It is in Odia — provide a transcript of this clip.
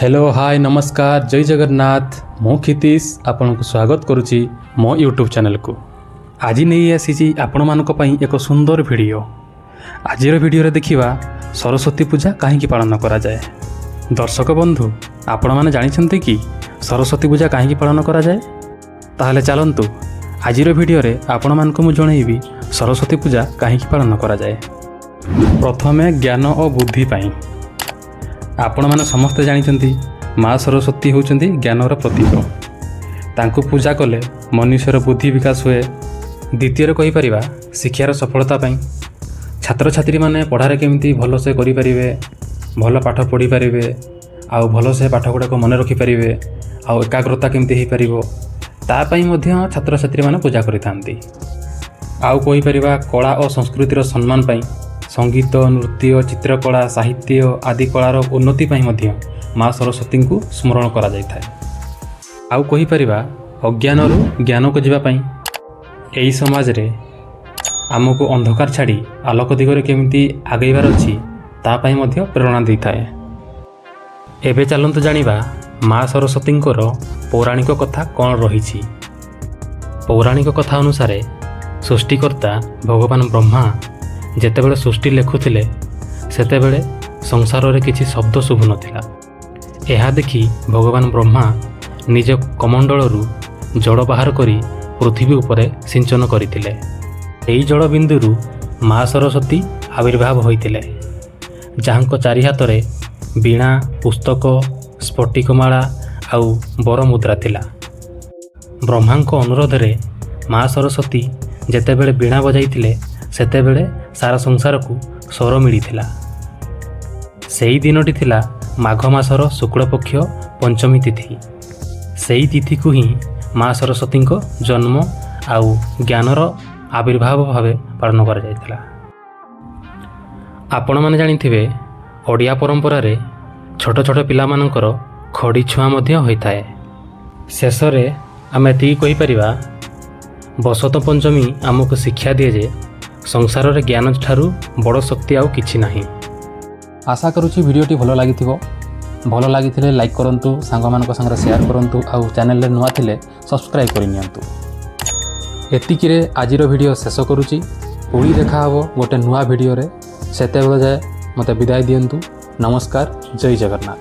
ହ୍ୟାଲୋ, ହାଏ, ନମସ୍କାର, ଜୟ ଜଗନ୍ନାଥ। ମୁଁ କ୍ଷିତୀଶ ଆପଣଙ୍କୁ ସ୍ୱାଗତ କରୁଛି ମୋ ୟୁଟ୍ୟୁବ୍ ଚ୍ୟାନେଲକୁ। ଆଜି ନେଇ ଆସିଛି ଆପଣମାନଙ୍କ ପାଇଁ ଏକ ସୁନ୍ଦର ଭିଡ଼ିଓ। ଆଜିର ଭିଡ଼ିଓରେ ଦେଖିବା ସରସ୍ୱତୀ ପୂଜା କାହିଁକି ପାଳନ କରାଯାଏ। ଦର୍ଶକ ବନ୍ଧୁ, ଆପଣମାନେ ଜାଣିଛନ୍ତି କି ସରସ୍ୱତୀ ପୂଜା କାହିଁକି ପାଳନ କରାଯାଏ? ତାହେଲେ ଚାଲନ୍ତୁ, ଆଜିର ଭିଡ଼ିଓରେ ଆପଣମାନଙ୍କୁ ମୁଁ ଜଣାଇବି ସରସ୍ୱତୀ ପୂଜା କାହିଁକି ପାଳନ କରାଯାଏ। ପ୍ରଥମେ ଜ୍ଞାନ ଓ ବୁଦ୍ଧି ପାଇଁ। ଆପଣମାନେ ସମସ୍ତେ ଜାଣିଛନ୍ତି, ମା ସରସ୍ୱତୀ ହେଉଛନ୍ତି ଜ୍ଞାନର ପ୍ରତୀକ। ତାଙ୍କୁ ପୂଜା କଲେ ମନୁଷ୍ୟର ବୁଦ୍ଧି ବିକାଶ ହୁଏ। ଦ୍ୱିତୀୟରେ କହିପାରିବା ଶିକ୍ଷାର ସଫଳତା ପାଇଁ। ଛାତ୍ରଛାତ୍ରୀମାନେ ପଢ଼ାରେ କେମିତି ଭଲସେ କରିପାରିବେ, ଭଲ ପାଠ ପଢ଼ିପାରିବେ ଆଉ ଭଲସେ ପାଠ ଗୁଡ଼ାକ ମନେ ରଖିପାରିବେ ଆଉ ଏକାଗ୍ରତା କେମିତି ହେଇପାରିବ, ତା ପାଇଁ ମଧ୍ୟ ଛାତ୍ରଛାତ୍ରୀମାନେ ପୂଜା କରିଥାନ୍ତି। ଆଉ କହିପାରିବା କଳା ଓ ସଂସ୍କୃତିର ସମ୍ମାନ ପାଇଁ। ସଙ୍ଗୀତ, ନୃତ୍ୟ, ଚିତ୍ରକଳା, ସାହିତ୍ୟ ଆଦି କଳାର ଉନ୍ନତି ପାଇଁ ମଧ୍ୟ ମା ସରସ୍ୱତୀଙ୍କୁ ସ୍ମରଣ କରାଯାଇଥାଏ। ଆଉ କହିପାରିବା ଅଜ୍ଞାନରୁ ଜ୍ଞାନକୁ ଯିବା ପାଇଁ। ଏହି ସମାଜରେ ଆମକୁ ଅନ୍ଧକାର ଛାଡ଼ି ଆଲୋକ ଦିଗରେ କେମିତି ଆଗେଇବାର ଅଛି, ତା ପାଇଁ ମଧ୍ୟ ପ୍ରେରଣା ଦେଇଥାଏ। ଏବେ ଚାଲନ୍ତୁ ଜାଣିବା ମା ସରସ୍ୱତୀଙ୍କର ପୌରାଣିକ କଥା କ'ଣ ରହିଛି। ପୌରାଣିକ କଥା ଅନୁସାରେ ସୃଷ୍ଟିକର୍ତ୍ତା ଭଗବାନ ବ୍ରହ୍ମା ଯେତେବେଳେ ସୃଷ୍ଟି ଲେଖୁଥିଲେ, ସେତେବେଳେ ସଂସାରରେ କିଛି ଶବ୍ଦ ଶୁଭୁନଥିଲା। ଏହା ଦେଖି ଭଗବାନ ବ୍ରହ୍ମା ନିଜ କମଣ୍ଡଳରୁ ଜଳ ବାହାର କରି ପୃଥିବୀ ଉପରେ ସିଞ୍ଚନ କରିଥିଲେ। ଏହି ଜଳ ବିନ୍ଦୁରୁ ମା ସରସ୍ୱତୀ ଆବିର୍ଭାବ ହୋଇଥିଲେ, ଯାହାଙ୍କ ଚାରି ହାତରେ ବୀଣା, ପୁସ୍ତକ, ସ୍ଫଟିକମାଳା ଆଉ ବରମୁଦ୍ରା ଥିଲା। ବ୍ରହ୍ମାଙ୍କ ଅନୁରୋଧରେ ମା ସରସ୍ୱତୀ ଯେତେବେଳେ ବୀଣା ବଜାଇଥିଲେ, ସେତେବେଳେ ସାରା ସଂସାରକୁ ସ୍ୱର ମିଳିଥିଲା। ସେହି ଦିନଟି ଥିଲା ମାଘ ମାସର ଶୁକ୍ଳପକ୍ଷ ପଞ୍ଚମୀ ତିଥି। ସେହି ତିଥିକୁ ହିଁ ମା ସରସ୍ୱତୀଙ୍କ ଜନ୍ମ ଆଉ ଜ୍ଞାନର ଆବିର୍ଭାବ ଭାବେ ପାଳନ କରାଯାଇଥିଲା। ଆପଣମାନେ ଜାଣିଥିବେ, ଓଡ଼ିଆ ପରମ୍ପରାରେ ଛୋଟ ଛୋଟ ପିଲାମାନଙ୍କର ଖଡ଼ି ଛୁଆଁ ମଧ୍ୟ ହୋଇଥାଏ। ଶେଷରେ ଆମେ ଏତିକି କହିପାରିବା, ବସନ୍ତ ପଞ୍ଚମୀ ଆମକୁ ଶିକ୍ଷା ଦିଏ ଯେ ସଂସାରରେ ଜ୍ଞାନ ଠାରୁ ବଡ଼ ଶକ୍ତି ଆଉ କିଛି ନାହିଁ। ଆଶା କରୁଛି ଭିଡ଼ିଓଟି ଭଲ ଲାଗିଥିବ। ଭଲ ଲାଗିଥିଲେ ଲାଇକ୍ କରନ୍ତୁ, ସାଙ୍ଗମାନଙ୍କ ସାଙ୍ଗରେ ସେୟାର କରନ୍ତୁ ଆଉ ଚ୍ୟାନେଲରେ ନୂଆ ଥିଲେ ସବସ୍କ୍ରାଇବ୍ କରିନିଅନ୍ତୁ। ଏତିକିରେ ଆଜିର ଭିଡ଼ିଓ ଶେଷ କରୁଛି। ପୁଣି ଦେଖାହେବ ଗୋଟେ ନୂଆ ଭିଡ଼ିଓରେ। ସେତେବେଳେ ଯାଏ ମୋତେ ବିଦାୟ ଦିଅନ୍ତୁ। ନମସ୍କାର, ଜୟ ଜଗନ୍ନାଥ।